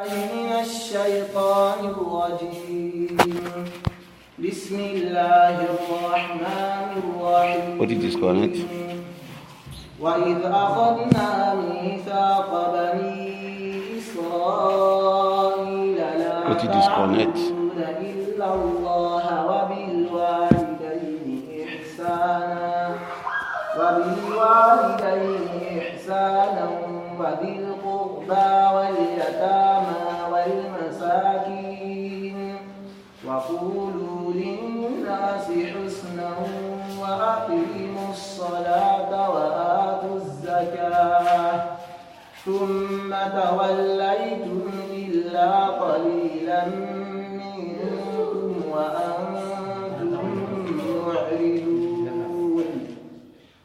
من الشيطان الرجيم. بسم الله الرحمن الرحيم. Ó ti disconnect. وإذ أخذنا ميثاق بني إسرائيل لا Ó ti disconnect. تعبدون إلا الله وبالوالدين إحسانا وذي القربى واليتامى والمساكين وقولوا للناس حسنا وأقيموا الصلاة وآتوا الزكاة ثم توليتم إلا قليلا منكم وأنتم معرضون.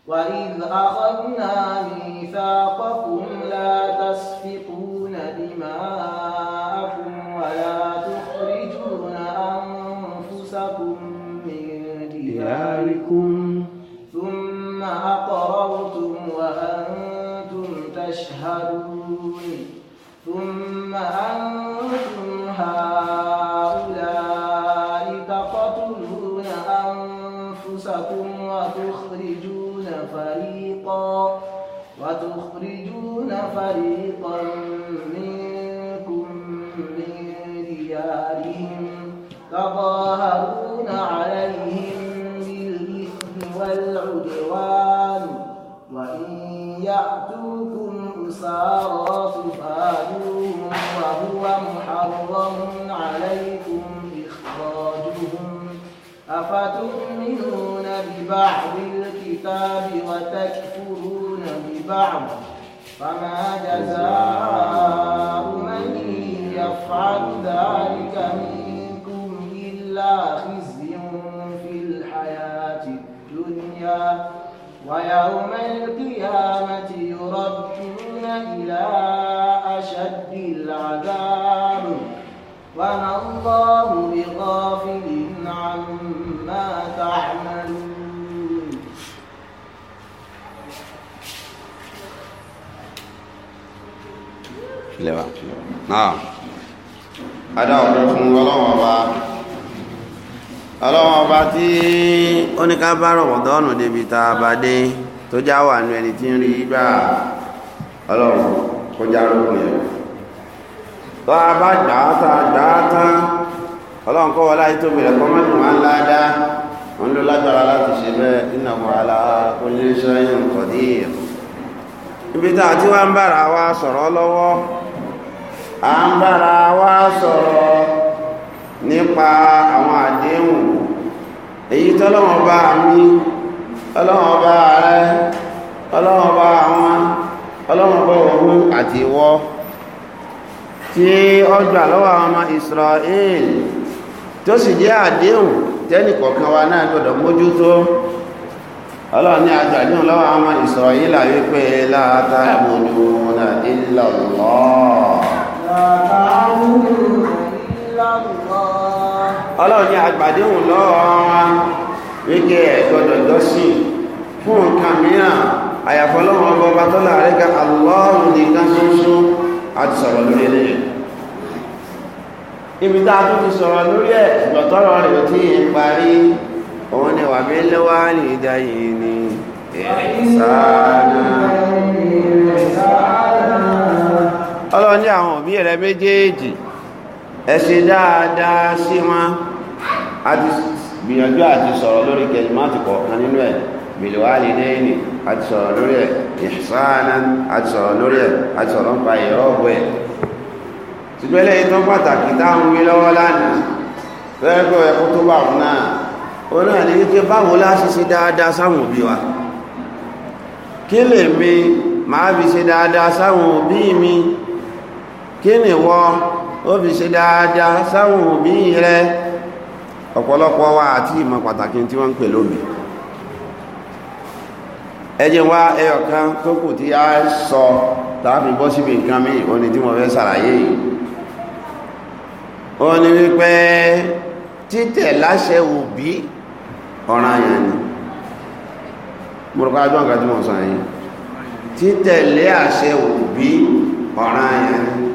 وإذ أخذنا ميثاقكم لا تسفكون دماءكم ولا تخرجون أنفسكم من دياركم ثم أقررتم وأنتم تشهدون ثم أنتم هؤلاء تقتلون أنفسكم وتخرجون فريقا منكم من ديارهم تظاهرون عليهم بالإثم والعدوان وإن يأتوكم أسارى تفادوهم وهو محرم عليكم إخراجهم أفتؤمنون ببعض الكتاب وتكفرون ببعض فما جزاء من يفعل ذلك منكم إلا خزي في الحياة الدنيا ويوم القيامة يردون إلى أشد العذاب وما الله بغافل عما تعملون. Lẹ́wà náà adá ọ̀pẹ́ fún Ọlọ́run ọba, Ọlọ́run ọba tí ó ní ká bá Rọ̀mọ̀dọ́nù débi tá a bá dé tó já wà nú ẹni tí ń rí gbà. Ọlọ́run kó já rókun ẹ̀ tó a bá gbà á tá a gbà á tán, Ọlọ́run kọ́ wọlé ayé tó bẹ̀rẹ̀ kọ́ mọ́tò máa ń ládá wọn ló lágbára láti ṣe bẹ́ẹ̀. Innahu ala kulli shay'in qadir. Ibi tá a ti wá ń bára wa sọ̀rọ̀ lọ́wọ́, à ń bára wa sọ̀rọ̀ nípa àwọn àdéhùn èyí tọ́lọ́wọ́n bá mi, ọlọ́wọ́n bá rẹ, ọlọ́wọ́n bá àwọn, ọlọ́wọ́n bá òun àti ìwọ tí ó gbà lọ́wọ́ àwọn ọmọ Israel, tó sì jẹ́ àdéhùn tẹ́nìkọ̀ọ̀kan wa náà gbọ́dọ̀ mójútó. Ọlọ́run ní àjọ àdéhùn lọ́wọ́ àwọn ọmọ Israel wípé la ta'buduna illa Allah. Ọlọ́run ní àgbàdéhùn lọ́wọ́ wọn wípé ẹ gbọ́dọ̀ jọ́sìn fún nǹkan mìíràn àyàfọ́ Ọlọ́run ọba ọba tó láàrin ká Allahu nìkan ṣoṣo. A ti sọ̀rọ̀ lórí eléyìí. Ibi tá a tún ti sọ̀rọ̀ lórí ẹ̀ ṣùgbọ́n tọ́rọ̀ rẹ̀ tí ì parí, òun ni wà bil walidayni ihsana. Ọlọ́run ní àwọn òbí rẹ̀ méjèèjì ẹ ṣe dáadáa sí wọn. A ti gbìyànjú àti sọ̀rọ̀ lórí kẹlìmáàtì kọ̀ọ̀kan nínú ẹ̀, bil walidayni a ti sọ̀rọ̀ lórí ẹ̀, ihsanan a ti sọ̀rọ̀ lórí ẹ̀, a ti sọ̀rọ̀ nípa ìrọ́bù ẹ̀. Ṣùgbọ́n eléyìí tó pàtàkì táwọn wí lọ́wọ́ lánàá fẹ́ẹ́kọ́ ẹ̀kọ́ tó bá wọn náà, ó náà ní wípé báwo la ṣe ṣe dáadáa sáwọn òbí wa, kí lè mi máa fi ṣe dáadáa sáwọn òbí mi, kí ni wọ́ ó fi ṣe dáadáa sáwọn òbí rẹ. Ọ̀pọ̀lọpọ̀ wa àti ìmọ̀ pàtàkì tí wọ́n ń pè lóbi. Ẹ jẹ́ wá ẹyọ kan tó kù tí a sọ tàbí bọ́ síbi nǹkan mi, ó ní tí mo fẹ́ ṣàlàyé yìí. Ó ní wípé títẹ̀ láṣẹ òbí ọ̀ranyàn ni. Mo rò pé ajọ́ nǹkan tí mo sọ yìí, títẹ̀lé àṣẹ òbí ọ̀ranyàn ni.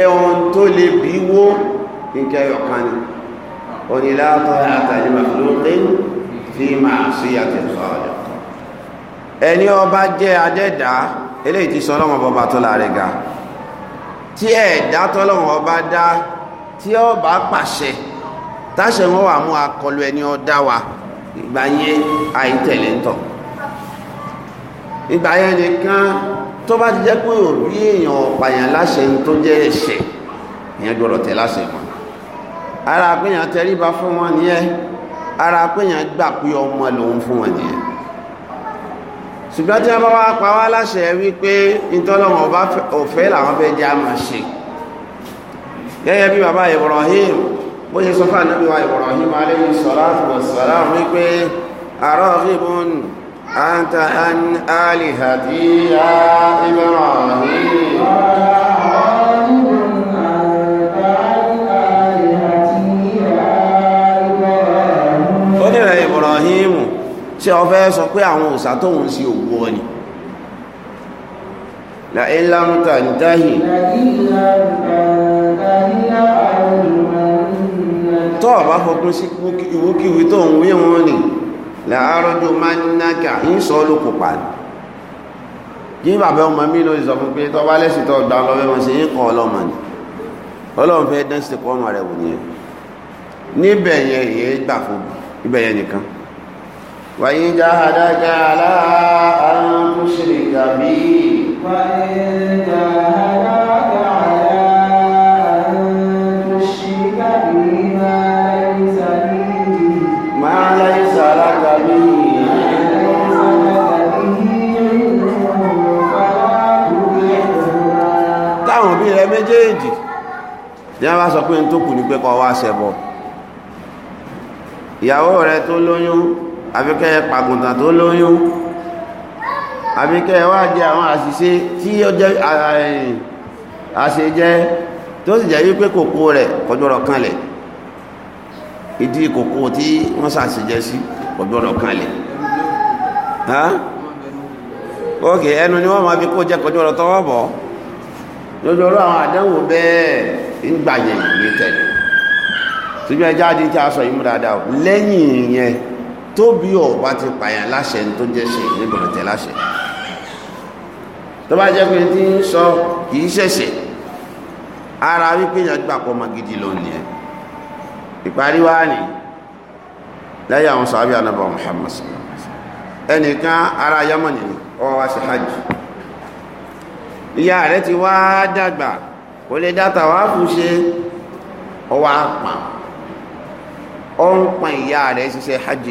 Ẹ̀wọ̀n tó lè bí wó nǹkan ẹyọkan ni. Òní la ta'ata li makhluqin fi ma'siyatil khaliq. Ẹni ọba jẹ́ adẹ́dá, eléyìí ti sọ ọlọ́wọ́n bọba tó láre ga. Tí ẹ̀dá tọ́lọ́wọ́n ọba dá, tí ọba pàṣẹ, táṣẹ wọn wà mú akọlù ẹni ọdá wa, ìgbà yẹn àìtẹ̀lé ń tọ̀. Ìgbà yẹn nìkan tó bá ti jẹ́ pé òbí èèyàn ọ̀pàyàn láṣẹ tó jẹ́ ẹ̀ṣẹ̀, èèyàn gbọ́dọ̀ tẹ̀ láṣẹ wọn. Ara péyàn tẹríba fún wọn nìyẹn, ara péyàn gbà pé ọmọ lòun fún wọn nìyẹn. Ṣùgbọ́n tí wọ́n bá wá pa wá láṣẹ wípé ìtọ́lọ́wọ̀n ọba ọ̀fẹ́ làwọn fẹ́ jẹ́ àmà ṣe, gẹ́gẹ́ bí bàbá Ibrahim bó ṣe sọ fún ànábì wa Ibrahim alayhi salatu wassalam wípé araghibun anta an alihati ya Ibrahim. Ó ní rẹ̀ Ibrahim, ṣé o fẹ́ sọ pé àwọn òòṣà tóun sí òwú ọ ni? La in lam tantahi. Tó o bá fọkún sí ìwúkíwí tó ń wí wọn ni la arjumannaka, ń sọ lóko pa ní. Kí bàbá ọmọ mi ló sọ fún pé tó bá lẹ́sìn tó gbà lọ bẹ́ẹ̀ mọ̀ sí ń kọ́ ọlọ́mọ ni. Ọlọ́run fẹ́ dán sí kọ́ ọmọ rẹ̀ wò nìyẹn. Níbẹ̀ yẹn ìyẹn gbà fún ibẹ̀ yẹn nìkan. وإن جاهداك على أن تشرك بي. وإن جاهداك على أن تشرك بي ما ليس ما ليس لك به علم فلا تطعهما. Táwọn òbí rẹ méjèèjì tí wọ́n bá sọ pé n tó kù ní pé kó wá ṣẹbọ, ìyàwó rẹ tó lóyún, àbíkẹ́ pàgùntàn tó lóyún, àbíkẹ́ wá jẹ àwọn àṣìṣe tí ó jẹ́ àṣejẹ́ tó sì jẹ́ wípé kòkó rẹ̀ kọjọ́rọ̀ kanlẹ̀, ìdí kòkó tí wọ́n ṣàṣejẹ́ sí kọjọ́rọ̀ kanlẹ̀. Ókè, ẹnu ni wọ́n máa fi kó jẹ́ kọjọ́rọ̀ tọwọ́ bọ̀. Lójúọrọ̀ àwọn àdánwò bẹ́ẹ̀ ń gbà yẹn ní tẹ̀lé. Ṣùgbọ́n ẹjá di tí a sọ yìí mú dáadáa lẹ́yìn ìyẹn, tóbi ọba ti pààyàn láṣẹ tó jẹ́ ṣe nígbọ̀nà tẹ̀ láṣẹ. Tó bá jẹ́ pé tí ń sọ kì í ṣẹ̀ṣẹ̀, ara wípé yẹn gbà pọ̀ ọmọ gidi ló ní ẹ. Ìparí wá ní lẹ́yìn àwọn sàábì ànábì Muhammad sallallahu alaihi wasallam, ẹnìkan ara Yámánì ni ó wá sí hajj. Ìyá rẹ̀ ti wá dàgbà, kò lè dá tàwáàfù ṣe, ó wá pa ó ń pa ìyá rẹ̀ ṣiṣẹ́ hajj.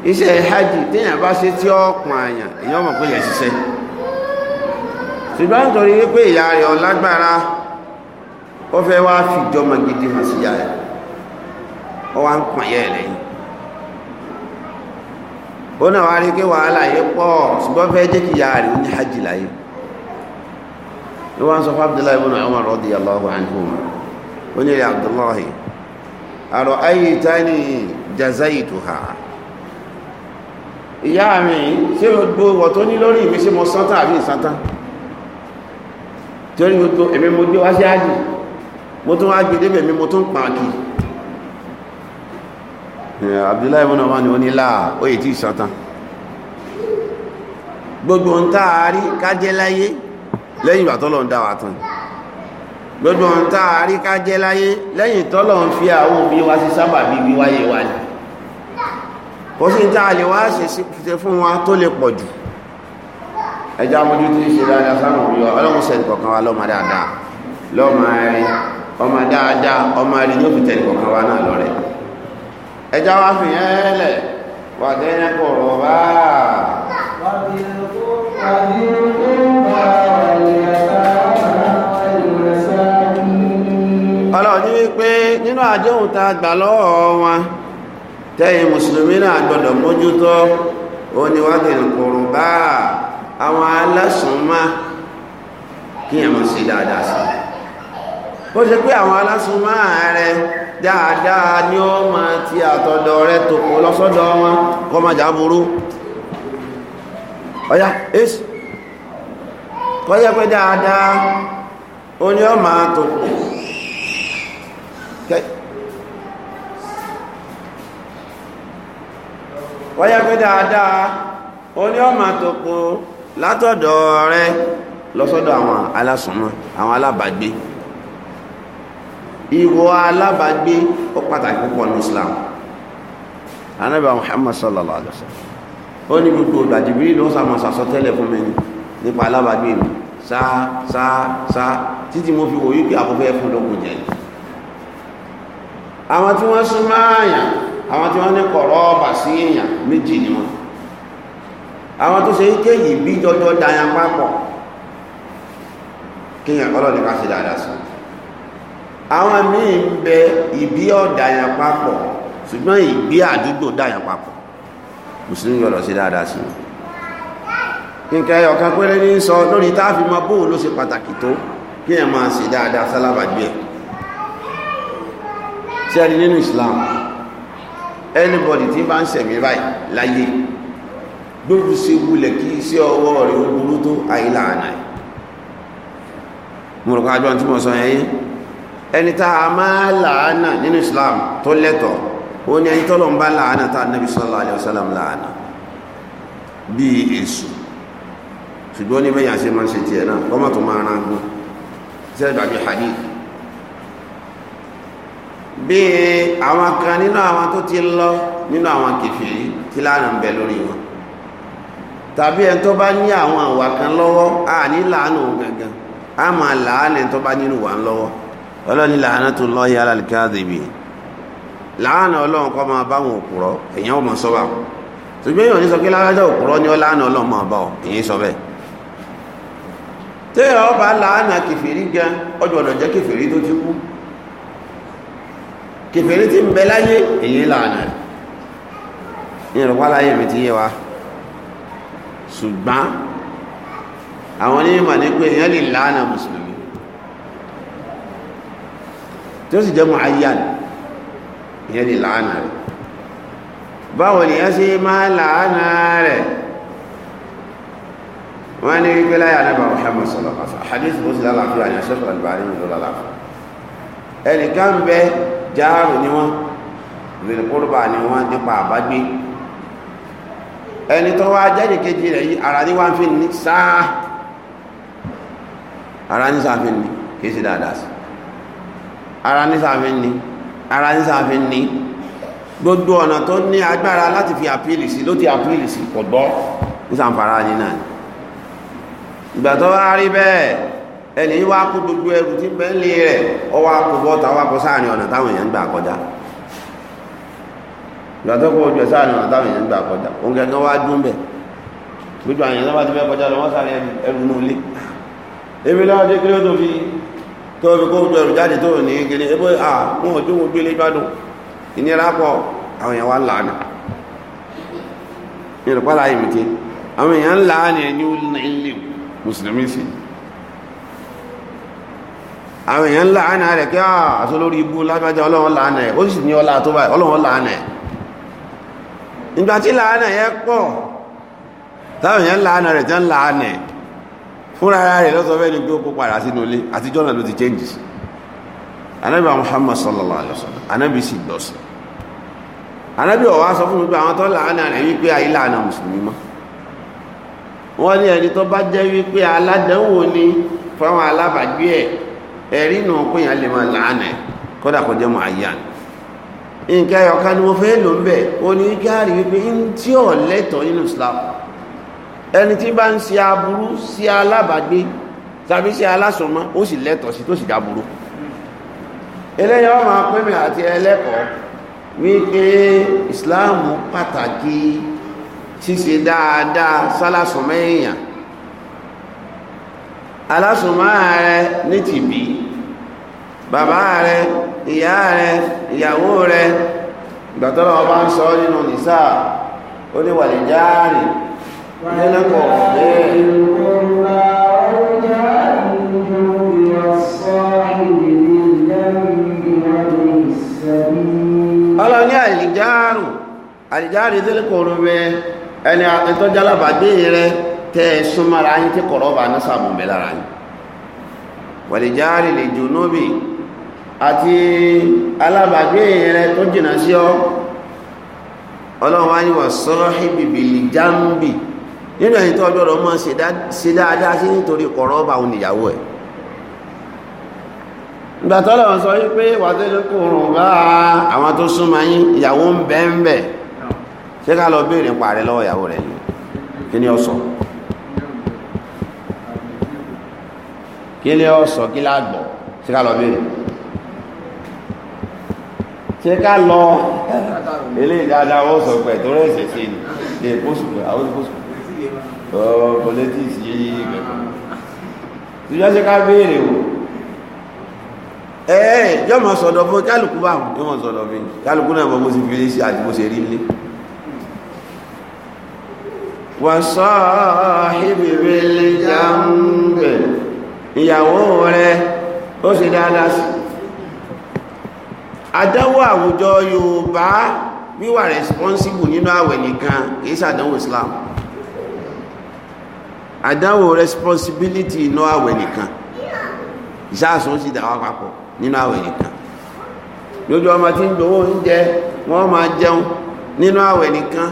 Iṣẹ́ hajj téèyàn bá ṣe tí ó pọn àyàn, èèyàn mọ̀ pé yẹn ṣiṣẹ́. Ṣùgbọ́n nítorí wípé ìyá rẹ̀ ọlágbára, ó fẹ́ wá fìjọmọ gidi hàn sí ìyá rẹ̀, ó wá ń pọn ìyá ẹ̀ lẹ́yìn. Ó náà wá rí pé wàhálà yìí pọ̀, ṣùgbọ́n fẹ́ jẹ́ kí ìyá rẹ̀ ó ní hajj láyé. Ní wọ́n sọ fún Abdullahi ibn Umar radiyallahu anhuma, ó ní ilẹ̀ Abdullahi, ara'aytani jazaituha. Ìyá mi, ṣé gbogbo ìwọ̀ tó ní lórí mi ṣé mo sán tán àbí ìsántán? Torí gbogbo èmi mo gbé wá sí ájì, mo tún wá gbé débẹ̀ mi mo tún pàákì. Abdullahi ibn Umar ni ó ní láà, ó yìí tí ìsántán. Gbogbo ń tá a rí kájẹ́ láyé lẹ́yìn ìgbà tọ́lọ́ ń dá wa tán. Gbogbo ń tá a rí kájẹ́ láyé lẹ́yìn tọ́lọ́ ń fi àwọn òbí wa sí sábà bíbí wáyé wa ni. Kò sí ní táà lè wá ṣe fún wa tó lè pọ̀ jù. Ẹjá mójú tí ń ṣe dáadáa sáwọn òbí wa. Ọlọ́run sẹ́ni kọ̀ọ̀kan wa lọ́mọ dáadáa, lọ́mọ rí, ọmọ dáadáa, ọmọ rí ní òfin tẹ̀lé kọ̀ọ̀kan wa náà lọ́rẹ̀. Ẹjá wa fi yẹn lẹ̀ wà dẹ́yẹ kọ̀rọ̀ bá. Ọlọ́run ní wípé nínú àdéhùn tá a gbà lọ́wọ́ wọn, tẹ́yìn mùsùlùmí náà gbọ́dọ̀ mójútó, ó ní wádìí kùrùbá, àwọn alásùnmá, kí ẹ mọ̀ sí dáadáa sí. Ó ṣe pé àwọn alásùnmá rẹ dáadáa ni ó máa ti àtọ̀dọ̀ rẹ tó kó lọ́sọ́dọ̀ wọn, kọ́ máa jà burú. Ọ̀yá, èsì kọ́ yẹ pé dáadáa ó ní ọ máa tó wáyé pé dáadáa ó ní ọ máa tó kó látọ̀dọ̀ rẹ lọ́sọ́dọ̀ àwọn alásùnmọ́, àwọn alábàágbé. Ìwọ alábàágbé ó pàtàkì púpọ̀ ní Islam. Ànábì Muhammad sallallahu alaihi wasallam ó ní gbogbo ìgbà Jibril ló sàmọ̀ sàsọtẹ́lẹ̀ fún mi nípa alábàágbé mi sáá sáá sáá títí mo fi wò wípé àkọ́fẹ́ fún lókun jẹ. Àwọn tí wọ́n súnmọ́ àyàn, àwọn tí wọ́n ní kọ̀rọ̀ ọba sí èèyàn méjì ni wọ́n. Àwọn tó ṣe ké yìí bí jọjọ dayan papọ̀ kéèyàn ọlọ́ọ̀ni ká ṣe dáadáa sí. Àwọn míì ń bẹ ìbí ọ̀dàyàn papọ̀ ṣùgbọ́n ìgbé àdúgbò dàyàn papọ̀, mùsùlùmí gbọ́dọ̀ ṣe dáadáa sí. Nǹkan ẹyọ kan péré ní sọ lórí táàfin mọ bóun ló ṣe pàtàkì tó kéèyàn máa ṣe dáadáa sálábàgbé ẹ̀. Ṣé ẹni nínú Islam, anybody tí bá ń ṣẹ̀mí báyìí láyé gbogbo ṣe wulẹ̀ kí iṣẹ́ ọwọ́ rẹ̀ ó burú tó àìláàánà ẹ̀. Mo rò pé àjọ tí mo sọ yẹn yé. Ẹni tá a máa làánà nínú Islam tó lẹ́tọ̀ ó ní ẹni tọ́lọ̀ ń bá làánà tá Nabi sallallahu alaihi wasallam làánà bíi èṣù, ṣùgbọ́n ní bẹ́yà ṣe máa ń ṣe tiẹ̀ náà kọ́mọ̀ tó máa rán gún ṣe gbàgbé hadith bí àwọn kan nínú àwọn tó ti lọ nínú àwọn kèfèrí tí lánà ń bẹ lórí wọn, tàbí ẹni tó bá ní àwọn àwà kan lọ́wọ́ a ní làánà òun gangan, a máa làánà ẹni tó bá nínú wà ń lọ́wọ́. Ọlọ́ni la'natullahi 'ala al-kadhibin, làánà ọlọ́run kọ́ máa bá wọn òpùrọ́, èèyàn ò mọ̀ sọ́wọ́ àwọn. Ṣùgbọ́n èèyàn ní sọ pé lárájá òpùrọ́ ni ó làánà ọlọ́run máa bá ọ, èyí sọ bẹ́ẹ̀. Téèyàn ọba làánà kèfèrí gan, ọjọ́ ọ̀dọ̀ jẹ́ kèfèrí tó ti kú, kèfèrí tí ń bẹ láyé èyí làánà ní ìrọ̀pá láyé mi ti yé wa. Ṣùgbọ́n àwọn onímọ̀ ní pé èèyàn lè làánà mùsùlùmí tí ó sì jẹ́ mu'ayyan, èèyàn lè làánà rẹ̀. Báwo ni èèyàn ṣe máa làánà rẹ̀? Wọ́n ní wípé láyé Ànábì Muhammad sallallahu alaihi wasallam, hadith bó sì lálàáfíà ní Shaykh Al-Albani ló lálàáfíà. Ẹnìkan bẹ jáàrù ni wọ́n, zil-qurba ni wọ́n nípa àbágbé. Ẹni tó wá jáde kejì rẹ̀ yí ara ní wọ́n fi ní sáà, ara ní sáà fi ní kìí ṣe dáadáa sí, ara ní sáà fi ní, ara ní sáà fi ní. Gbogbo ọ̀nà tó ní agbára láti fi àpíìlì sí ló ti àpíìlì sí, kò gbọ́, ní sàǹfàrà ní náà ni. Ìgbà tó wá rí bẹ́ẹ̀, ẹni wá kó gbogbo ẹrù tí bẹ́ẹ̀ lé rẹ̀, ọ wá kó bọ́ta, wá kó sáàrin ọ̀nà táwọn èèyàn ń gbà kọjá. Ìgbà tó kó ojú ẹ̀ sáàrin ọ̀nà táwọn èèyàn ń gbà kọjá, òun gẹ́gẹ́ wá dún bẹ̀. Gbogbo àwọn èèyàn tó bá ti fẹ́ kọjá lọ, wọ́n sáré ẹrù nù ilé. Ebi lọ́wọ́ dé kíló tó fi kó gbogbo ẹrù jáde tó ní kíní, ebó à wọn ò jókòó gbélé gbádùn. Ìnira pọ̀, àwọn èèyàn wá ń làánà. Ìrọ̀pá láyé mi ti, àwọn èèyàn ń làánà ẹni ó ní ilé mùsùlùmí sí. Àwọn èèyàn ń làánà rẹ̀ kí àṣọ lórí ibú lágbájá, ọlọ́run làánà ẹ̀, ó sì ní ọlá tó báyìí, ọlọ́run làánà ẹ̀. Ìgbà tí làánà yẹn pọ̀, táwọn èèyàn làánà rẹ̀ tẹ́ ń làánà ẹ̀ fúnra rẹ̀ lọ́sọ fẹ́ ni pé ó kó padà sínú ilé, àtijọ́ náà ló ti change sí. Ànábì Muhammad sallallahu alaihi wasallam, Ànábì sì gbọ́ sí. Ànábì ó wá sọ fún gbogbo àwọn tó làánà rẹ̀ wípé àyí làánà mùsùlùmí mọ́. Wọ́n ní ẹni tó bá jẹ́ wípé aládánwò ni fáwọn alábàágbé ẹ̀, ẹ̀rí nù pé yẹn lè máa làánà ẹ̀ kódà kó jẹ́ mọ́ àyà ni. Nǹkan ẹ̀yọ̀kan ni mo fẹ́ lò ń bẹ̀, ó ní gáàrí wípé ń tí ò lẹ́tọ̀ọ́ nínú Islam, ẹni tí bá ń ṣe aburú sí alábàágbé tàbí sí alásùnmọ́, ó sì lẹ́tọ̀ọ́ sí tó sì dáburú. Eléyìí wọ́n máa pín mi àti ẹlẹ́kọ̀ọ́ wípé Islam pàtàkì ṣíṣe dáadáa sálásùnmọ́ èèyàn. Alásùnmọ́ rẹ ní tìbí, bàbá rẹ, ìyá rẹ, ìyàwó rẹ. Ìgbà tọ́lọ́wọ́ bá ń sọ nínú nìsá, ó ní wàlẹ̀ jáàrì lẹ́lẹ́kọ̀ọ́ bẹ́ẹ̀. Ọlọ́ni àlìjáàrù, àlìjáàrù ìdílẹ́kọ̀ọ́ rẹ, ẹni ìtọ́jálábàgbé rẹ tẹ́ ẹ súnmọ́ra yín tí kọ̀rọ̀ bá ní sàmù bẹ̀ lára yín. Wàlìjáàrì lè jùnúbì, àti alábàgbé rẹ tó jìnà sí ọ. Ọlọ́run wá ní wà sọ́ọ́hìbì bìlì jáǹbì, nínú ẹ̀yìn tó ọjọ́ rẹ̀ mọ́ ṣe dáadáa sí nítorí kọ̀rọ̀ ọba òun ìyàwó ẹ̀. Ìgbà tọ́lọ̀ sọ wípé wà tẹ́lẹ̀ kò rùn bá àwọn tó súnmọ́ yín, ìyàwó ń bẹ ń bẹ, ṣé ká lọ béèrè nípa rẹ lọ́wọ́ ìyàwó rẹ̀ ni? Kí ni ó sọ? Kí ni ó sọ? Kí lágbọ̀? Ṣé ká lọ béèrè? Ṣé ká lọ eléyìí dáadáa? Wọ́n sọ pé tó rẹ̀ ṣẹ̀ ṣe ni lè pósù pé àwọn pósù politics yìí kẹ̀kẹ́. Ṣùgbọ́n ṣé ká béèrè o? Yọ́ mọ̀ sọ̀dọ̀ fún kálukú bá yọ́ mọ̀ sọ̀dọ̀ fún kálukú náà mọ̀ bó ṣe fi sí àti bó ṣe rí lé. Wàsáhìbì bil janbi, ìyàwó rẹ̀ ó ṣe dáadáa sí. Àdánwò àwùjọ Yorùbá wíwà responsible nínú àwẹ̀ nìkan kìí ṣàdánwò Islam. Àdánwò responsibility nínú àwẹ̀ nìkan, ìṣàsùn sì dà wá papọ̀ nínú àwẹ̀ nìkan. Lójú ọmọ tí ń gbowó oúnjẹ wọ́n máa jẹun nínú àwẹ̀ nìkan.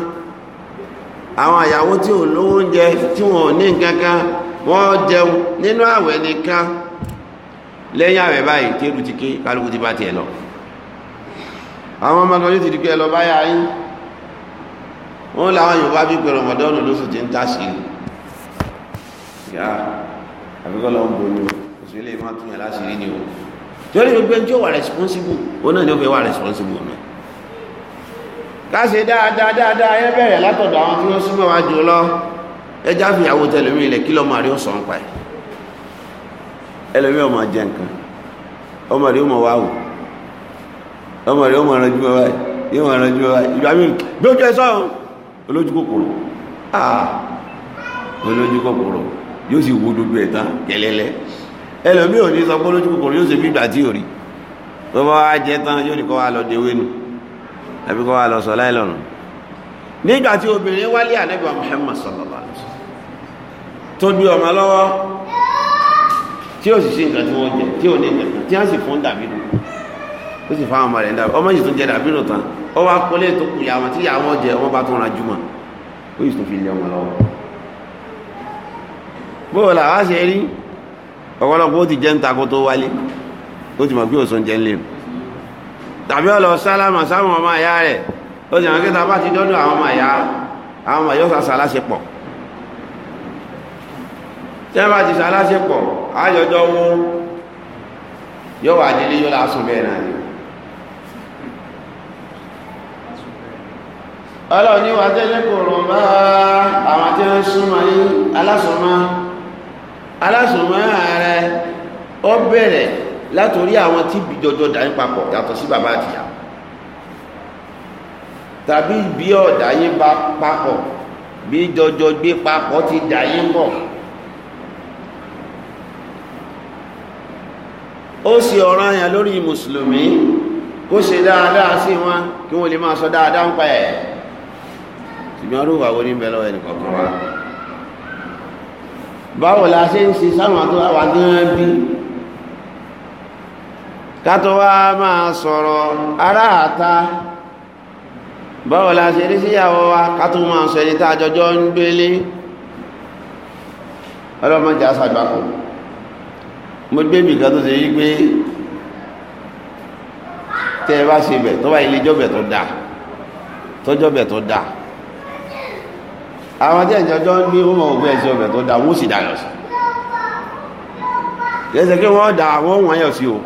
Àwọn àyàwó tí ò lówó oúnjẹ tí wọn ò ní nǹkan kan wọ́n jẹun nínú àwẹ̀ nìkan. Lẹ́yìn àwẹ̀ báyìí tẹ́rù ti ké, kálukú ti bá tiẹ̀ lọ. Àwọn ọmọ kan yóò ti di pé ẹ lọ báyà yín. Wọ́n làwọn Yorùbá bí pé Rọmọdọ́nù lóṣù tí ń tà sí i. Yá àbíkọ́ lọ́wọ́ ń bomi o, oṣù ilé máa tún yàn láṣìírí ni o. Torí gbogbo ẹni tí ó wà responsible, ó náà ni ó fẹ́ wà responsible náà. Ká ṣe dáadáa dáadáa ẹ bẹ̀rẹ̀ látọ̀dọ̀ àwọn tí wọ́n súnmọ́ wa jù lọ. Ẹ já fìyàwó tẹlẹmí ilẹ̀ kí lọ́mọ àrí ọ̀sán pa ẹ̀. Ẹlòmí ọmọ jẹ nǹkan, ọmọ rí ọmọ wa wò, ọmọ rí ọmọ rẹ jùmọ̀ báyìí, yóò máa rẹ jùmọ̀ báyìí. Ìgbà mi gbójú ẹ sọ́run, olójú kòkòrò, olójú kòkòrò yóò sì wo gbogbo ẹ̀ tán kẹlẹ́lẹ́. Ẹlòmí ò ní sọ pé olójú kòkòrò yóò ṣe bí ìgbà tí ò rí. Tó bá wá jẹ tán yóò ní kọ́ wa lọ dewé nu àbí kọ́ wa lọ sọ láì lọ́rùn. Nígbà tí obìnrin wálé Ànábì Muhammad sallallahu alaihi wasallam tó gbé ọmọ lọ́wọ́ tí ó sì sí nǹkan tí wọ́n jẹ, tí ò ní nǹkan tí wọ́n sì fún dàbídùn, ó sì fáwọn ọmọ rẹ̀ ń dàbí ọmọ yìí tó jẹ dàbídùn tán, ó wá kólé tó kù yà wọn tí yà wọn jẹ, wọn bá tún ra jùmọ̀, ó sì tún fi lé ọmọ lọ́wọ́. Bóò là wá ṣe rí ọ̀pọ̀lọpọ̀ ó ti jẹ́ ń ta kó tó wálé, ó ti mọ̀ pé òsùn jẹ́ ń lè tàbí ọlọ sálámà sáwọn ọmọ àyá rẹ̀, ó sì mọ̀ pé ta bá ti dọ́dọ̀ àwọn ọmọ àyá, àwọn ọmọ yóò sàṣà láṣepọ̀. Tí wọ́n bá ti sàláṣepọ̀, àjọjọ́ wo yóò wà délé yóò lásùn bẹ́ẹ̀ náà ni. Ọlọ́run ní wà tẹ́lẹ̀ kò rọ̀ bá àwọn tí wọ́n súnmọ́ yín, alásùnmọ́ alásùnmọ́ rẹ̀ ó bẹ̀rẹ̀ látorí àwọn tí jọjọ dà yín papọ̀ yàtọ̀ sí bàbá àtìyá, tàbí bí ọ̀dà yín bá papọ̀, bí jọjọ gbé papọ̀ ti dà yín pọ̀. Ó sì ọ̀ranyàn lórí mùsùlùmí kó ṣe dáadáa sí wọn kí wọ́n lè máa sọ dáadáa ń pa ẹ̀. Ṣùgbọ́n rúwà wo ní bẹ lọ́wọ́ ẹnì kọ̀ọ̀kan wa? Báwo la ṣe ń ṣe sáwọn tó wà gán bí? Ká tó wá máa sọ̀rọ̀ ará àta, báwo la ṣe rí síyàwó wa? Ká tó máa sọ ẹni tá a jọjọ́ ń gbélé. Ọlọ́mọdé aṣàgbákò. Mo gbé mi kan tó ṣe yí pé tẹ́ ẹ bá ṣe bẹ̀ tó bá ilé jọ́bẹ̀ tó dáa, tọ́jọ́bẹ̀ tó dáa, àwọn tí ẹ̀jọ́jọ́ ń gbé wọ́n mọ̀ ògbé ẹ̀ṣẹ́ ọbẹ̀ tó dáa, wọ́n sì dá yọ̀ sí. Kẹsẹ̀ kí wọ́n dá wọ́n wọ́n yọ̀ sí o,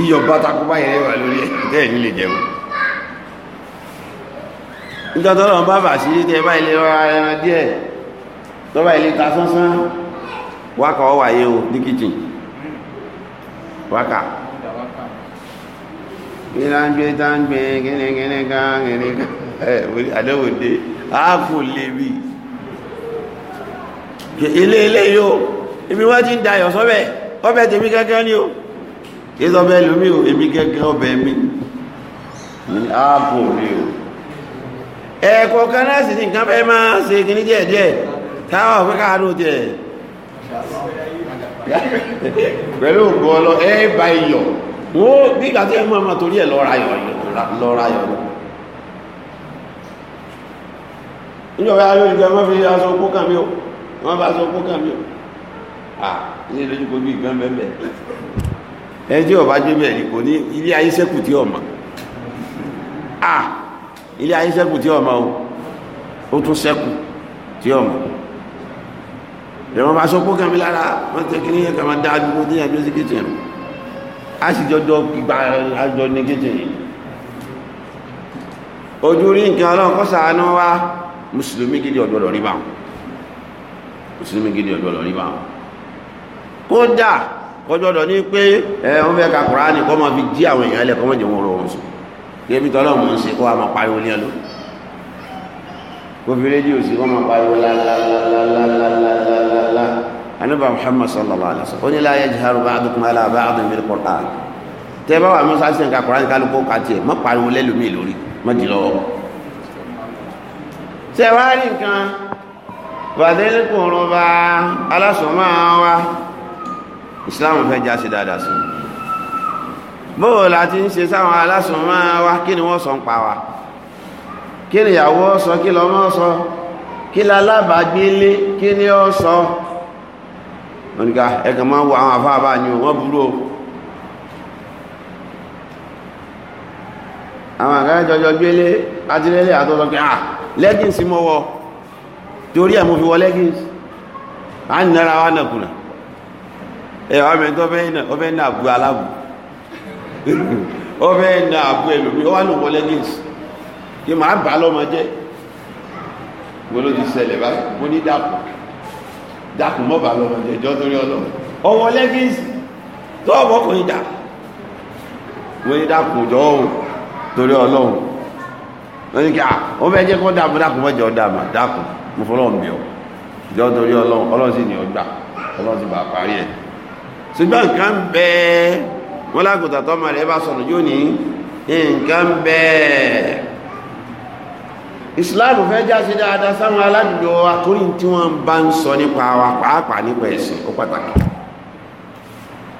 iyọ̀ bátakú báyìí wà lórí ẹ̀ tẹ́ ẹ̀ nílé jẹun. Níjọ́ tó lọ́n bá bà sí tẹ́ ẹ bá ilé rọra ẹran díẹ̀ tó bá ilé ta sánsán, wákà ọ wáyé o ní kìtìn. Wákà ìlàngbé táǹgbé gínigíní kan gíní kan ẹ̀ àdéhùndé áàfù lébi ilé ilé yóò ibi wọ́n ti ń dayọ̀ sọ́bẹ̀ ọbẹ̀ tèmi gẹ́gẹ́ ní o, kí sọ́bẹ̀ lómi o, èmi gẹ́gẹ́ ọbẹ̀ mi ní áàfù rí o. Ẹ̀ẹ̀kọ̀ kan náà sì ní nǹkan fẹ́ máa ṣe kíní díẹ̀ díẹ̀ táwọn òfin káàánú tiẹ̀. Pẹ̀lú ògo ọlọ ẹ bá iyọ̀. Wọ́n bí ìgbà tí ẹ mú ọmọ torí ẹ̀ lọ́ra yọ̀ lọ́ra yọ̀. Níjọba ayé ìjọ ẹ má fi aṣọ okó kàn mí o. Wọ́n bá aṣọ okó kàn mí o. À ilé lójú kojú ìgbọ́n bẹ́ẹ̀. Ẹ tí ọba gbé bẹ́ẹ̀ ni kò ní ilé ayé sẹ́kù tí ọmọ. À ilé ayé sẹ́kù tí ọmọ o. Ó tún sẹ́kù tí ọmọ. Ìrọ̀mọ́ bá sọ pé kàmí lára wọ́n tẹ́ kí ní ẹ̀kà máa dá àdúgbò tí àjọ sí kíchìn rẹ̀. A sì jọjọ gbígbà àjọ ní kíchìn yìí. Ojú rí nǹkan Ọlọ́run kó ṣàánú wa. Mùsùlùmí gidi ọ̀gbọ́dọ̀ rí bá wọn. Mùsùlùmí gidi ọ̀gbọ́dọ̀ rí bá wọn. Kódà kọjọ́dọ̀ ní pé ẹ wọ́n fẹ́ ka Kùránì kọ́ máa fi jí àwọn èèyàn lẹ̀ kọ́ máa jẹ́ wọn rọrùn sùn. Kí ebi tọ́lọ́ mọ̀ ń ṣe kó wa máa pariwo ní ẹ lọ. Kó fi rédíò sí kó máa pariwo lálálálálálálá. Ànábì Muhammad sallallahu alaihi wasallam ó ní la yajharu ba'dukum ala ba'din bil Qur'an. Tẹ́ bá wà mọ́sá sí nǹkan Kùránì kálukú ká tiẹ̀ má pariwo lẹ́lòmíì lórí má dì lọ́wọ́. Ṣé wàá rí nǹkan bàdẹ́lẹ́kùnrin bá alásùnmọ́ wa Islam fẹ́ já sí dáadáa sí. Bóò la ti ń ṣe sáwọn alásùnmọ́ wa, kí ni wọ́n sọ ń pa wa? Kí ni ìyàwó sọ, kí lọmọ sọ, kí lálábàágbélé, kí ni ó sọ? Oníkà ẹ̀kàn máa wo àwọn àfáàbá ni wọ́n burú o. Àwọn àkáyà jọjọ gbélé àtìlélé àtọ́sọ pé à leggings mọ́ wọ, torí ẹ̀ mo fi wọ leggings. À ń nara wa nàkùnà. Ẹ wà mẹ́ tó fẹ́ nà àbú aláàbù. Ó fẹ́ nà àbú ẹlòmí, ó wà lò wọ leggings. Kí màá bà lọ́mọ jẹ́. Mo ló ti ṣẹlẹ̀ báyìí, mo ní dàkùn. Dàkùn mọ́ bà lọ́mọ jẹ́ jọ́ torí Ọlọ́run. Ọwọ́ leggings tó ọmọkùnrin dà. Mo ní dàkùn jọ òun torí Ọlọ́run. Wọ́n ní kí à, ó fẹ́ jẹ́ kó dààmú dàkùn mọ́jọ́ dààmú dàkùn. Mo fọlọ́run bí ọ. Jọ́ torí Ọlọ́run, Ọlọ́run sì ní ọgbà. Ọlọ́run sì bà parí ẹ̀. Ṣùgbọ́n nǹkan bẹ́ẹ̀ wọ́n lágùntà tọ́mọ rẹ̀ bá sọ̀rọ̀ yóò ní nǹkan bẹ́ẹ̀. Ìsìláàmù fẹ́ já sí dáadáa sáwọn aládùúgbò wa torí tí wọ́n bá ń sọ nípa wa pàápàá nípa ẹ̀sìn ó pàtàkì.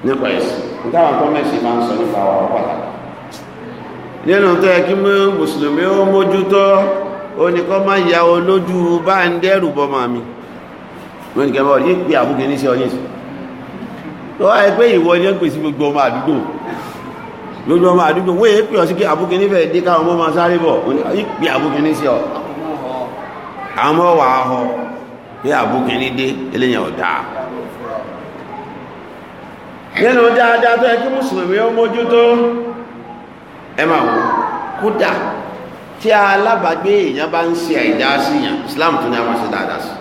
Nípa ẹ̀sìn nítawọn tó mẹ́sìn máa ń sọ nípa wa ó pàtàkì. Nínú tó yẹ kí mùsùlùmí ó mójútó ó ní kó má ya olójú bá ń dẹ́rù bọ́ màmí. Wọ́n ní kẹ́ bọ́ yí pé àbúkẹ́ ní sí ọ yín sí. Tó wáyé pé ìwọ ni ó ń pèsè gbogbo ọmọ àdúgbò. Gbogbo ọmọ àdúgbò wọ́n èé pè ọ sí kí àbúkẹ́ nífẹ̀ẹ́ dé káwọn ọmọ máa sáré bọ̀ yí pé àbúkẹ́ ní sí ọ. Àwọn ọmọ wà á họ pé àbúkẹ́ ní dé eléyàn ọ̀dà. Nínú dáadáa tó yẹ kí mùsùlùmí ó mójútó ẹ máa wò kódà tí alábàágbé èèyàn bá ń ṣe àìdá sí yàn, Islam tó ní a máa ṣe dáadáa sí.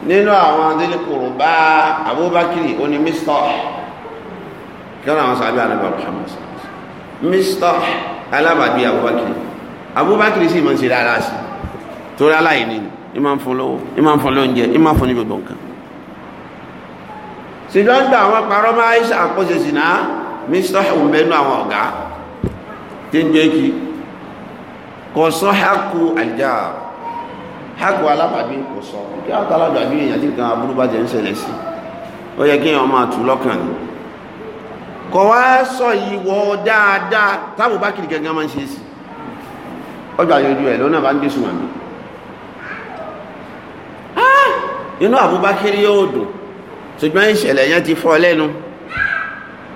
Nínú àwọn adélékòrò bá Abubakar ó ní Mistah kí wọ́n àwọn sàbí ànábì Muhammad Mistah alábàágbé Abubakar. Abubakar sì máa ń ṣe dáadáa sí torí aláìní ni máa ń fún lówó, ní máa ń fún lóúnjẹ, ní máa ń fún ní gbogbo nǹkan. Ṣùgbọ́n gbà àwọn parọ́ máa ń ṣàkóso sí náà Mistah ń bẹnu àwọn ọ̀gá tí ń gbé kí kò sọ hákù àjà hákù alábàágbé kò sọ kí á tàlágbàgbé èèyàn tí nǹkan aburú bá jẹ́ ń ṣẹlẹ̀ sí ó yẹ kí èèyàn máa tù lọ́kàn ni. Kò wá sọ ìwọ dáadáa tábùbákìrì gangan máa ń ṣe sí ọjọ́ àyọjú ẹ̀ lọ́nà bá ń gbé sùnmọ̀ mi. Inú Abubakar yóò dùn ṣùgbọ́n ìṣẹ̀lẹ̀ yẹn ti fọ́ lẹ́nu.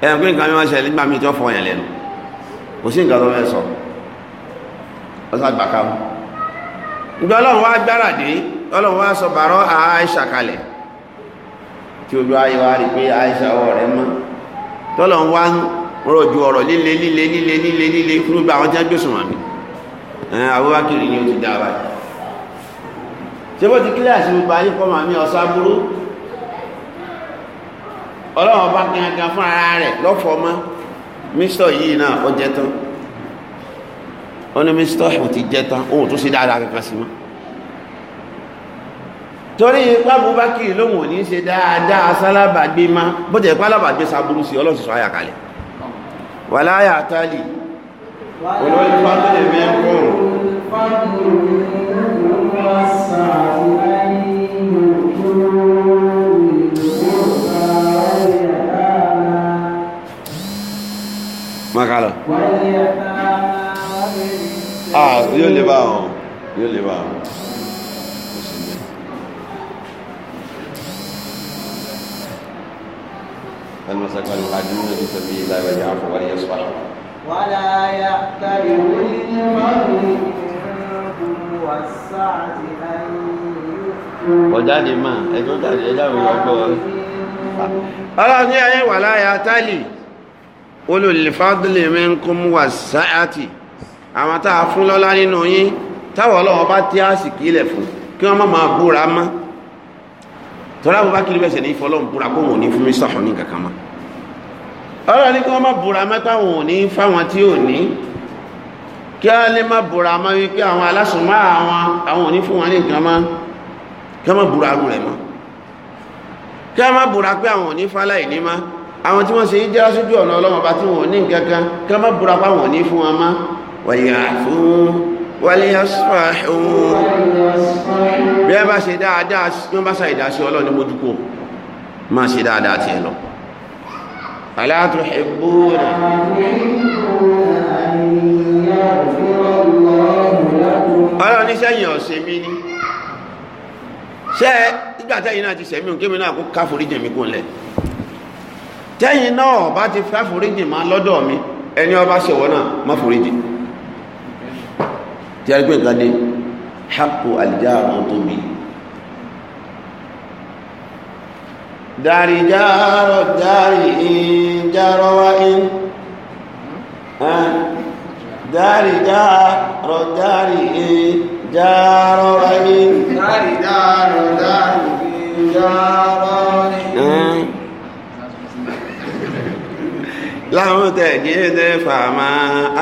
Ẹ̀yàn pé nǹkan mímọ́ ṣẹlẹ̀ nígbà míì tí ó fọ́ yẹn lẹ́nu kò sí nǹkan tó fẹ́ sọ ọ sá gbà kámú. Ìgbà Ọlọ́run wá gbára dé, Ọlọ́run wá sọ bàrọ́ Àìṣà kalẹ̀ tí ojú ayé wa rí pé Àìṣà ọwọ́ rẹ̀ mọ́. Tọ́lọ́run wá ń rọ̀jò ọ̀rọ̀ líle líle líle líle líle fún gbogbo àwọn tí wọ́n gbèsùn wọn mi. Abubakar ni ó ti dá báyìí. Ṣé bó ti kílẹ̀ àti gbogbo ayé kọ́ màmí ọ̀sán burú? Ọlọ́run bá gangan fún ara rẹ̀ lọ́fọ̀ọ́ mọ́. Mistah yìí náà ó jẹ tán. Ó ní Mistah ò ti jẹ tán, òun tó ṣe dáadáa kankan sí mọ́. Torí ipá Abubakar lóhùn ò ní ṣe dáadáa sálábàgbé má, bó jẹ́ ipá alábàgbé sábúrú sí Ọlọ́run sì sọ àyà kalẹ̀. Wàlá àyà tálì, olórí fábílì mẹ́kùn. Máa ká lọ. Ah, yóò lè bá wọn. Yóò lè bá wọn. المساكين المهاجرون في سبيل الله وليعفوا وليصفحوا ولا يأتل أولي الفضل منكم والسعة أن يؤتوا. Ọjáde máa ẹjọ́ jáde ẹjọ́ àwọn èèyàn gbọ́. Ọlọ́run ní ayé wà láyà tálì ulul fadli minkum was-sa'ati, àwọn tá a fún lọ́lá nínú yín táwọn ọlọ́wọ́ bá tí a sì kílẹ̀ fún kí wọ́n má máa búra mọ́. Tọ́lá bó bá kiri bẹ́sẹ̀ ní ìfọlọ́n búra kó wọn ò ní fún mi sọ̀hún ní kankan mọ́. Ọlọ́run ní kí wọ́n má búra mọ́ táwọn ò ní fáwọn tí ò ní, kí wọ́n lè má búra mọ́ wípé àwọn alásùnmọ́ àwọn ò ní fún wọn ní nǹkan mọ́, kí wọ́n má búra rú rẹ̀ mọ́, kí wọ́n má búra pé àwọn ò ní fáláì ní mọ́, àwọn tí wọ́n ṣe jẹ́ sójú ọ̀nà Ọlọ́run bá tí wọn ò ní nǹkan kan, kí wọ́n má búra pé àwọn ò ní fún wọn mọ́. Wàlíyàfún wàlíyàsfàhún, bí ẹ bá ṣe dáadáa bí wọ́n bá ṣàìdá sí Ọlọ́run ní mójúkó máa ṣe dáadáa tiẹ̀ lọ. Ala tuhibbuna Ọlọ́run ní sẹ́yìn ọ̀sẹ̀ mi ní ṣé nígbà tẹ́yìn náà ti sẹ̀mí òun kémi náà kó káforíjì mi kún lẹ̀. Tẹ́yìn náà bá ti káforíjì máa lọ́dọ̀ mi, ẹni ọba ṣẹ̀wọ́ náà má foríjì. Tí a rí pé nǹkan dé haqqu al-jar tóbi. Dari jaro dari in jaro wa in, dari jaro dari in jaro wa in, dari jaro dari in jaro wa in. Lam tajid fama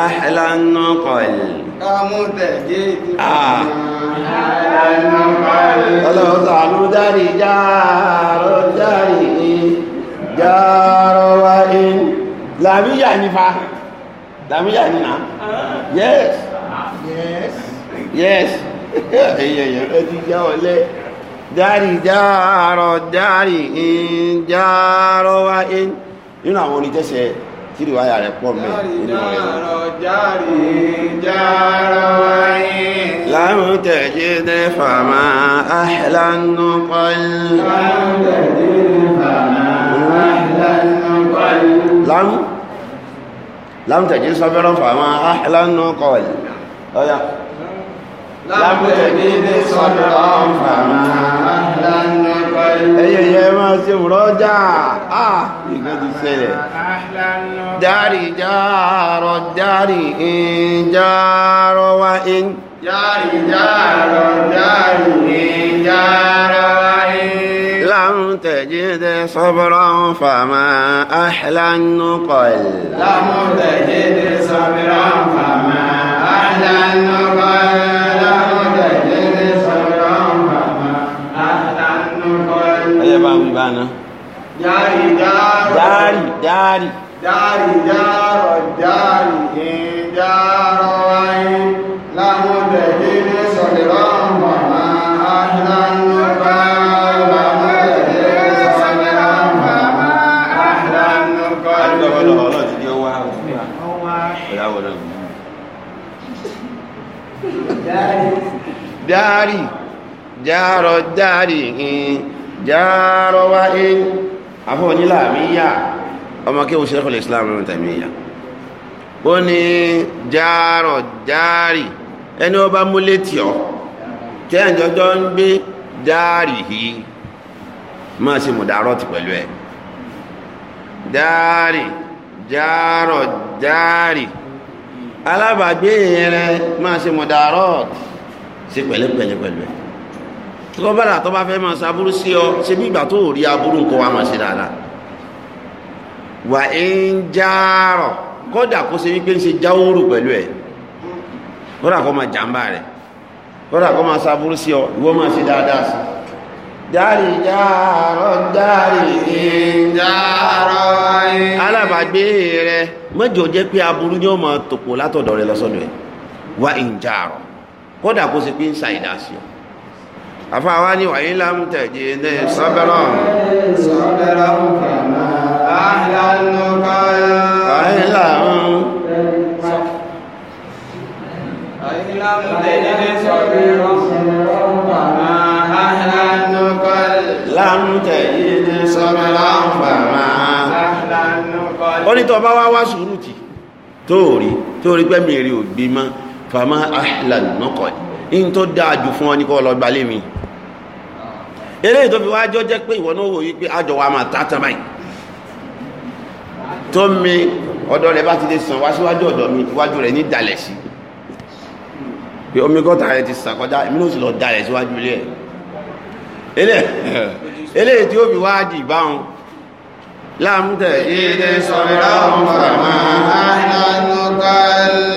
ahla an-nuqal. Lam tajid fama ahla an-nuqal. Ọlọ́run sàánú dari jaro dari in jaro wa in. Làmíyà ní fa. Làmíyà ní na. Yes. Yes. Yes. Ẹyẹ ẹ ti já ọlẹ́. Dari jaro dari in jaro wa in. Nínú àwọn onítẹ̀sẹ̀ tí ìwáyà rẹ̀ pọ̀ mẹ́ nínú rẹ̀. Lam tajid fama ahla an-nuqal. Lam tajid sabran fama ahla an-nuqal. Ọ̀yà. Lam tajid sabran fama ahla an-nuqal. Ẹyẹ yẹ máa ṣe rọ́jà. Ah, nǹkan ti ṣẹlẹ̀. Dari jaro dari in jaro wa in. Dari jaro dari in jaro wa in. Lam tajid sabran fama ahla an-nuqal. Lam tajid sabran fama ahla an-nuqal. Lam tajid sabran fama ahla an-nuqal. Ẹyẹ bá ń bá náà. Dari jaro dari dari dari jaro dari in jaro wa in. Lam tajid sabran fama ahla an-nuqal. Lam tajid sabran fama ahla an-nuqal. Àdúgbò ọlọ́run ọlọ́run ti di ọwọ́ àwọn ọ̀yàwó náà. Dari jaro dari in jaro wa in. Àfọ́ onílàmíyà ọmọ kí o Sheikhul Islam Ibn Taymiyyah ó ní járọ̀ járì ẹni ó bá múlé tí ọ tẹ́ẹ̀jọjọ́ ń gbé járì yìí máa ṣe mùdárọ̀tì pẹ̀lú ẹ̀. Járì járọ̀ járì alábàgbé rẹ máa ṣe mùdárọ̀tì ṣe pẹ̀lẹ́pẹ̀lẹ́ pẹ̀lú ẹ̀. Tó bá dà tó bá fẹ́ máa ṣaburú sí ọ ṣe bí ìgbà tó rí aburú nǹkan wa máa ṣe dáadáa. Wà ń járọ̀ kódà kó ṣe wípé ń ṣe jáwòrò pẹ̀lú ẹ̀, kódà kó máa jàǹbá rẹ̀, kódà kó máa ṣaburú sí ọ, ìwọ máa ṣe dáadáa sí. Dárì járọ̀ dárì ń járọ̀ alábàgbé rẹ mọ́jọ jẹ́ pé aburú ni ó máa tòpò látọ̀dọ̀ rẹ lọ́sọ̀dọ̀ ẹ̀. Wà ń járọ̀ kódà kó ṣe pé ń ṣàìdá sí ọ. Àfáwá ní wàyí lámùtẹ̀jì ní sọ́bẹ̀rọ̀ sọ́bẹ̀rọ̀ fama ahla an-nuqal. Wàyí lámùtẹ̀jì Ó ní tó bá wá wá sùúrù tì tó rí pé mi rí ògbé mọ́, fàmà ahlan naqal, in tó dáa jù fún ọ ní kó lọ gbalé mi. Eléyìí tó fi wá jọ jẹ́ pé ìwọ náà wò yí pé àjọ wa máa tá tán báyìí, tó mi ọ̀dọ̀ rẹ̀ bá ti lè sàn wá síwájú ọ̀dọ̀ mi, iwájú rẹ̀ ní dalẹ̀ sí, pé omi gọ́tà rẹ̀ ti sàn kọjá, èmi náà sì lọ dalẹ̀ síwájú ilé ẹ̀. Eléyìí tí ó fi wá dì báwọn láàmútẹ̀ ìdè sọ̀rọ̀ fàmà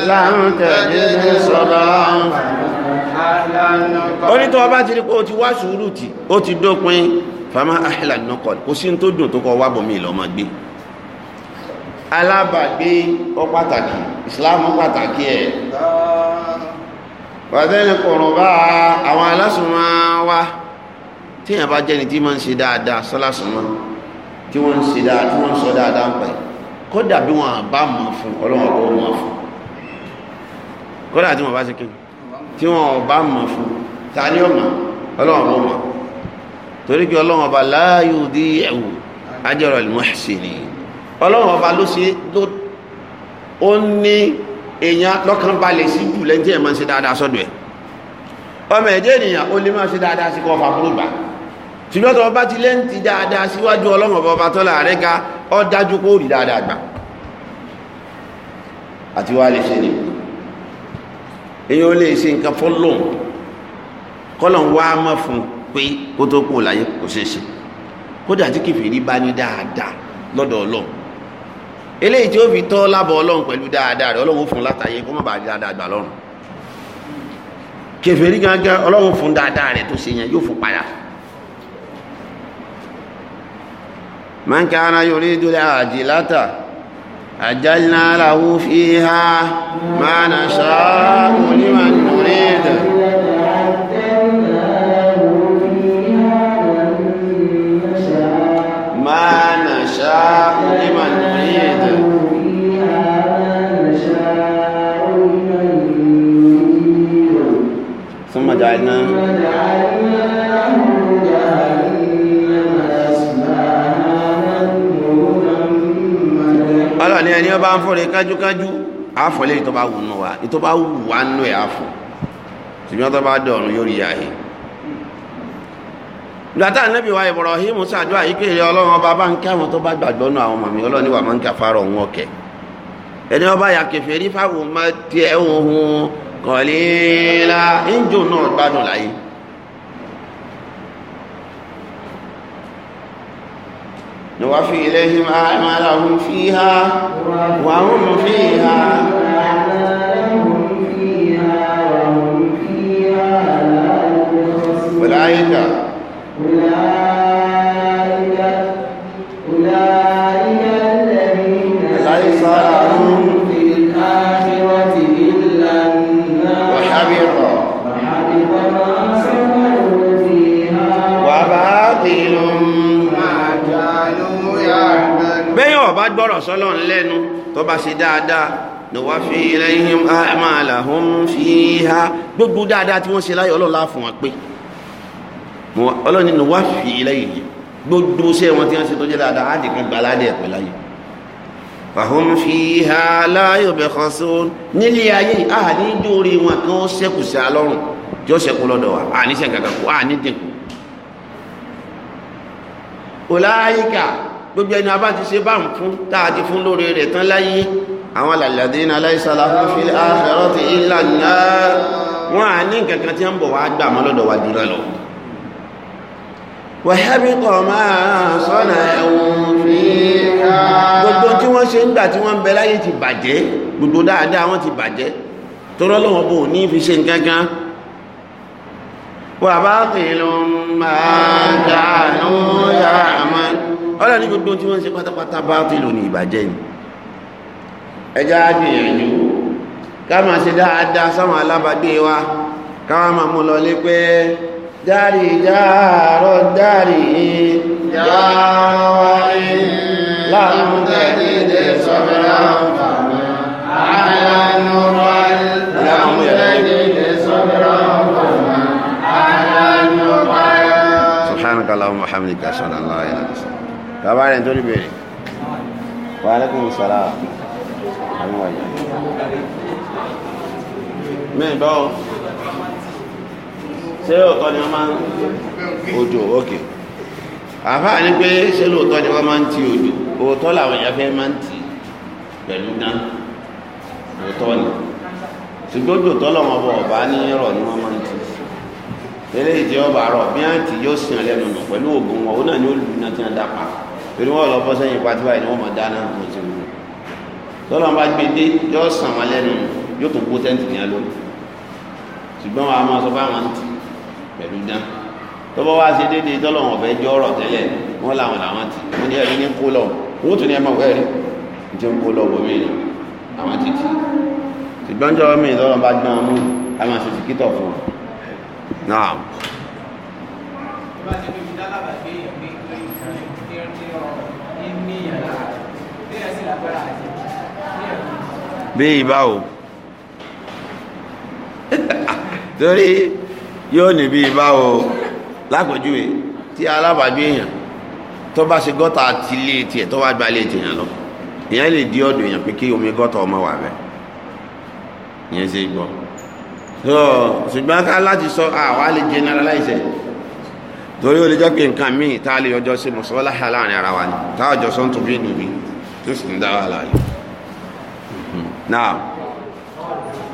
láàmútẹ̀ ìdè sọ̀rọ̀ fàmà. Ó ní tó ọba ti rí pé ó ti wá sùúrù tì, ó ti dópin, fàmà ahlan naqal, kò sí tó dùn tó kọ wá bòmí lọ́mọ gbé. Alábàgbé ó pàtàkì, ìsìláàmù pàtàkì ẹ̀. Wàtẹ́ni kọ̀rọ̀ bá àwọn alásùnmọ́ wa, tí èèyàn bá jẹ́ni tí máa ń ṣe dáadáa sọ́lásùnmọ́, tí wọ́n ń ṣe dáadáa, tí wọ́n ń sọ dáadáa ń pẹ̀, kódà bí wọ́n bá mọ̀ fún ọlọ́wọ́n bó mọ̀ fún, kódà tí wọ́n bá ṣe kí tí wọ́n bá mọ̀ fún, ta ni ó mọ̀? Ọlọ́wọ́n bó mọ̀, torí pé ọlọ́wọ́n ọba la yudi'u ajra al-muhsinin, ọlọ́wọ́n ọba ló ṣe ó ní èèyàn lọ́kàn balẹ̀ sí jù lẹ́ni tí ẹ̀ máa ń ṣe dáadáa sọ́dọ̀ ẹ̀. Ọmọ ẹ̀jẹ̀ ènìyàn ó lè máa ṣe dáadáa sí kọ́ fàbúrò gbà, ṣùgbọ́n tó bá ti lé ń ti dáadáa síwájú ọlọ́run ọba ọba tọ́lá rẹ̀ ga, ó dájú kó rí dáadáa gbà. Àti wá lè ṣe ni èyàn ó lè ṣe nǹkan fọ́lọ́n kọ́lọ̀n wá mọ́ fún pé kó tó kú láyé, kò ṣeé ṣe. Kódà tí kèfèrí bá ní dáadáa lọ́dọ̀ ọlọ́run, eléyìí tí ó fi tọ́ lábọ̀ ọlọ́run pẹ̀lú dáadáa rẹ̀, ọlọ́run fún látàyè kó má bàa rí dáadáa gbà lọ́run. Kèfèrí gangan ọlọ́run fún dáadáa rẹ̀ tó ṣe yẹn, yóò fún padà. Man kana yuridu al-ajilata ajjalna lahu fiha ma nasha'u liman nurid. Ma nasha'u liman nurid. ثم جعلنا ọlọ́ni ẹni ọba ń fọ́rẹ̀ kájúkájú àfọ́lé ìtọ́ bá wù nù wá, ìtọ́ bá wù wá nù ẹ̀ àfọ́, ṣùgbọ́n tó bá dọ̀rùn yóò rí ààyè. Gbàtà Ànábì wa Ibrahim ṣàdúrà yìí pé ọlọ́run ọba bá ń kí àwọn tó bá gbàgbọ́ nù àwọn màmí, ọlọ́ni wà máa ń kàfàrọ̀ òun ọ̀kẹ́. Ẹni ọba yà kèfèrí fáwọn ọmọ tiẹ̀ òun kọ̀lílá ìjò náà gbádùn láyé. Nuwafi ilayhim a'malahum fiha wa hum fiha ulaika laysa lahum fil akhirati illa an-nar wa habita ma sana'u fiha wa batilun ma kanu ya'malun. Bẹ́yìn ọba gbọ́rọ̀ sọ́lọ́n lẹ́nu tó bá ṣe dáadáa, nuwafi ilayhim a'malahum fiha, gbogbo dáadáa tí wọ́n ṣe láyé ọlọ́run lá fún wọn pé ọlọ́run ní nuwafi ilayhim, gbogbo ṣẹ́ wọn tí wọ́n ṣe tó jẹ́ dáadáa á dìkan gba aládé ẹ̀pẹ́ láyé. Fahum fiha la yubkhasun, nílé ayé àní dórí wọn kan ó ṣẹ́kù sí alọ́run tí ó ṣẹ́kù lọ́dọ̀ wa, àní ṣẹ́ kankan kú, àní dínkù. Ulaika, gbogbo ẹni abá ti ṣe bá ń fún tá a ti fún lórí rẹ̀ tán láyé, àwọn alladhina laysa lahum fil akhirati illa an-nar, wọn à ní nǹkan kan tí ń bọ̀ wá gbà mọ́ lọ́dọ̀ wa jùlọ lọ. Wa habita ma sana'u fiha, gbogbo tí wọ́n ṣe ń gbà tí wọ́n ń bẹ láyé ti bàjẹ́, gbogbo dáadáa wọ́n ti bàjẹ́, tọ́rọ́ lọ́wọ́ bò ní fi ṣe nǹkan kan. Wa batilun ma kanu ya'mal, ọlọ́run ní gbogbo tí wọ́n ṣe pátápátá bá tó ìlò ní ìbàjẹ́ ni. Ẹjá gbìyànjú ká máa ṣe dáadáa sáwọn alábàgbé wa, ká wá máa mú lọ lé pé dárì járọ̀ dárì jáwárí láàmútẹ̀ ìdè sọ̀rọ̀ Subhanaka Allahumma wa hamdika ashhadu an la ilaha illa anta. Bàbá rẹ̀ nítorí bèèrè. Wa alaikum salaam. Àwọn wáyé. Mẹ́rin báwo? Ṣé òótọ́ ni wọ́n máa ń òjò? Òkè. Àfáà ní pé ṣé lóòótọ́ ni wọ́n máa ń ti òjò? Òótọ́ làwọn èèyàn fẹ́ máa ń tì pẹ̀lú dán. Òótọ́ ni. Ṣùgbọ́n òjò tọ́lọ̀ wọn bọ̀ ọ̀bá ní rọ̀ ni wọ́n máa ń tì. Eléyìí tí ọba rọ̀ bí wọ́n ti yóò sìn lẹ́nu nù pẹ̀lú òògùn wọn, òun náà ni ó lù náà tí wọ́n dá pa. Torí wọ́n lọ bọ́ sẹ́yìn pati báyìí ni wọ́n máa dáná tó ti wù. Tọ́lọ́ bá gbé dé yóò sàn wọn lẹ́nu yóò tún kó tẹ́ǹtì ní alórí. Ṣùgbọ́n wọn a máa sọ fún àwọn tì pẹ̀lú dán. Tọ́bọ́ wá ṣe déédéé tọ́lọ́ wọn fẹ́ jọ ọ̀rọ̀ tẹ́lẹ̀ wọ́n làwọn làwọn tì. Wọ́n ní ẹ̀rí ní kó lọ. Wọ́n tún ní ẹ̀mọ̀ ẹ̀rí ní ń kó lọ wọ̀ mí àwọn ti tì. Ṣùgbọ́n jọ mí tọ́lọ́ bá gbọ́n mú a máa ṣe sìkítọ̀ fún wọn. Naam. Bí ìbáwò torí yóò ní bí ìbáwò lápòjúwe tí alábàágbé èèyàn tó bá ṣe gọ́ta ti lé tiẹ̀ tó bá gba lé tiẹ̀ lọ, èèyàn lè di ọ̀dọ̀ èèyàn pé kí omi gọ́ta ọmọ wà bẹ́ẹ̀, ìyẹn ṣe gbọ́. Ṣùgbọ́n ká láti sọ àwa lè generalize torí ó lè jẹ́ pé nǹkan míì tá a lè ọjọ́ ṣe mọ̀sọ́láhà láàrin ara wa ni tá a jọ sọ ń tún bí nùbí tó sì ń dá wà láàyè. Naam.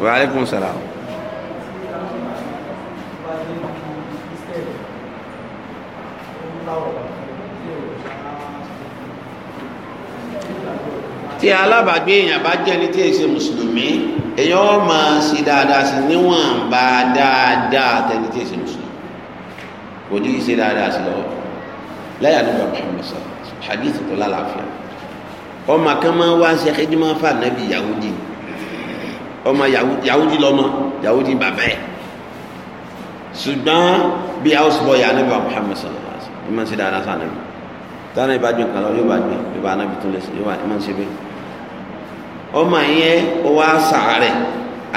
Wa alaikum salaam. Tí alábàágbé èèyàn bá jẹ́ ní tí èsè mùsùlùmí, èèyàn ó máa ṣe dáadáa sí níwọ̀n bá dáadáa tẹni tí èsè mùsùlùmí. Kò ní í ṣe dáadáa sí lọ́wọ́. Lẹ́yìn àdúgbò Muhammad sallallahu alaihi wasallam, hadith tó lálàáfíà. Ọmọ kan máa wá ṣe xidima fún anabi Yahudi. Ọmọ Yahudi lọmọ, Yahudi bàbá ẹ̀. Ṣùgbọ́n bí house boy anabi Muhammad sallallahu alaihi wasallam, ẹ máa ń ṣe dáadáa sí anabi. Táwọn ìbá gbé nǹkan lọ, yóò bá gbé, yóò bá anabi tún lè ṣe, yóò bá ẹ máa ń ṣe bẹ́ẹ̀. Ọmọ yẹn ó wá sàárẹ̀,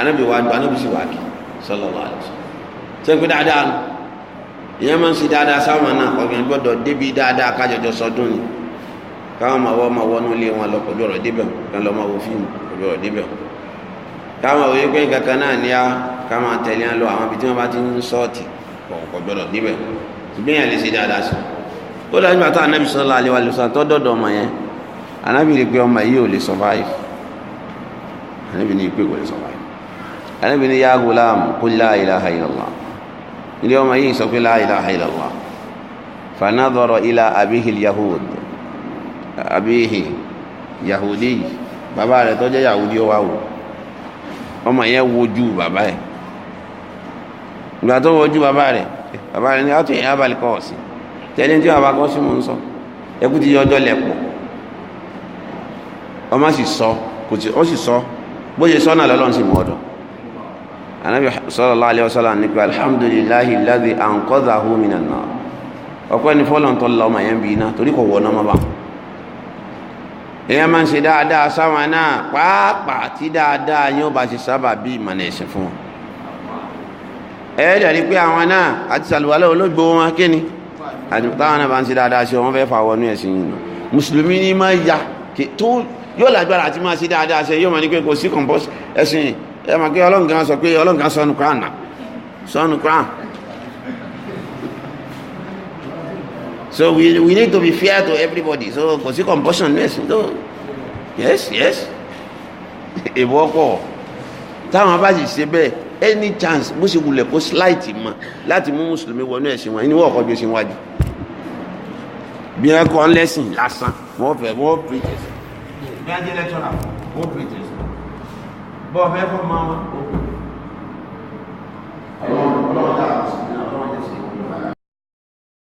anabi wá gbọ́, anabi sì wá kí sallallahu alaihi wasallam. Ṣé pé dáadáa nù? Ìyẹn máa ń ṣe dáadáa sáwọn náà, ọ̀gbìn gbọ́dọ̀ débi dáadáa kájọjọ sọdún ni. Káwọn máa wọ́ máa wọnú ilé wọn lọ pẹ̀lú ọ̀rọ̀ débẹ̀, kan lọ máa wo fíìmù pẹ̀lú ọ̀rọ̀ débẹ̀. Káwọn òye pé kankan náà ní á ká máa tẹ̀lé wọn lọ àwọn ibi tí wọ́n bá ti ń sọ́ọ̀tì kọ̀ gbọ́dọ̀ débẹ̀. Ṣùgbọ́n èèyàn lè ṣe dáadáa sí. Ó dájú àti anabi sallallahu alaihi wasallam tó dọ̀dọ̀ ọmọ yẹn, anabi rí pé ọmọ yìí ò lè survive. Anabi ní pé kò lè survive. Anabi ní ya gulam qul la ilaha illallah. Ilé ọmọ yìí sọ pé la ilaha illallah. Fanadhara ila abihi yahud, abihi yahudi, bàbá rẹ̀ tó jẹ́ yahudi ó wá wò. Ọmọ yẹn wojú bàbá ẹ̀. Ìgbà tó wojú bàbá rẹ̀, bàbá rẹ̀ ní àtúnyẹ̀ ìyá abalẹ̀ kọ́ ọ̀sìn. Tẹ́lẹ̀ tí bàbá kọ́ sí mò ń sọ. Ẹkú ti yọjọ́ lẹ̀pọ̀. Ọmọ sì sọ, kò tí ó sì sọ. Bó ṣe sọ náà lọ́lọ́run sì mú ọ̀dọ̀. Ànábì sallallahu alaihi wasallam ní pé alhamdulillahi alladhi anqadhahu minan nar. Ọpẹ́ ni fọ́lọ́n tó la ọmọ yẹn bí iná torí kò wọ náà má bá. Èèyàn máa ń ṣe dáadáa sáwọn náà, pàápàá tí dáadáa yóò bá ṣe sábà bí ìmọ̀nà ẹ̀sìn fún wọn. Ẹ̀ẹ́dẹ̀ rí pé àwọn náà àti sàlùwalẹ̀ olóògbé wọn kí ni? Àti táwọn náà bá ń ṣe dáadáa sí wọn fẹ́ fà wọnú ẹ̀sìn yìí nù. Mùsùlùmí ní máa ya tó yóò lágbára àti máa ṣe dáadáa ṣe yóò máa ní pé kò sí kọ̀ǹpọ́sì ẹ̀sìn. Ẹ máa kí Ọlọ́run kan sọ pé Ọlọ́run kan sọnù Quran náà sọnù Quran. So we need to be fair to everybody. So kò sí compulsion ní ẹ̀sìn tó yes yes èbó ọ̀pọ̀ táwọn bá sì ṣe bẹ́ẹ̀ any chance bó ṣe wulẹ̀ kó slight mọ́ láti mú mùsùlùmí wọnú ẹ̀sìn wọn ẹni wọ́n kọ́ bí ó ṣe wájú. Bí wọ́n kọ́ lẹ́sìn lásán wọ́n fẹ́ wọ́n preach ẹ̀sìn. Bí wọ́n jẹ́ lecturer wọ́n preach ẹ̀sìn. Bọ́ọ̀ fẹ́ fọ́ máa wọ́n.